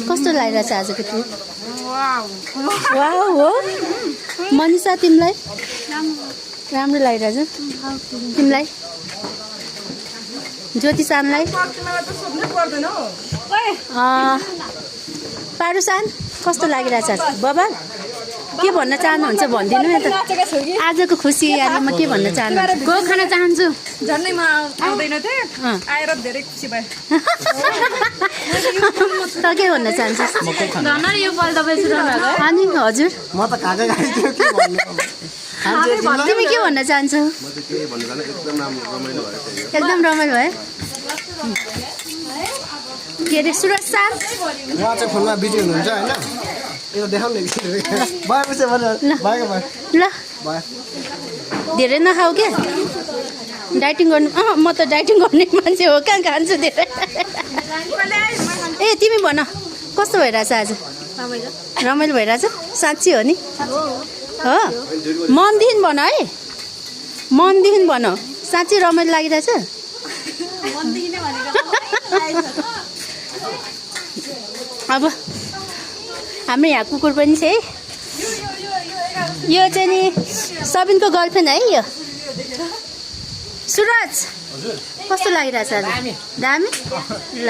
कस्तो लागिरहेछ आजको ट्रिप? वाउ हो मनिषा तिमीलाई राम्रो लागिरहेछ तिमीलाई ज्योतिसानलाई पारुसान कस्तो लागिरहेछ बाबा के भन्न चाहनुहुन्छ भनिदिनु न त आजको खुसी अनि म के भन्न चाहन्छु गो खान चाहन्छु झन्नै म आउँदैन थिएँ आएर धेरै खुसी भएँ त के भन्न चाहन्छस् धन्न यो पल तपाईँ सुनाउनु अनि हजुर म त खाजा खाइदियो के भन्नु तिमी के भन्न चाहन्छौ म त के भन्नु जाने एकदम रमाइलो भयो एकदम रमाइलो भयो के अरे सुरज सर उहाँ चाहिँ फोनमा बिजी हुनुहुन्छ हैन यो देखाउनु नि भएपछि भयो भयो ल धेरै नखाऊ के डाइटिङ गर्नु म त डाइटिङ गर्ने मान्छे हो कहाँ खान्छु धेरै ए तिमी भन कस्तो भइरहेछ आज रमाइलो भइरहेछ साँच्ची हो नि हो मनदेखि भन है मनदेखि भन साँच्ची रमाइलो लागिरहेछ अब हाम्रो यहाँ कुकुर पनि छ है यो चाहिँ नि सबिनको गर्लफ्रेन्ड है यो सुरज कस्तो लागिरहेछ दामी ल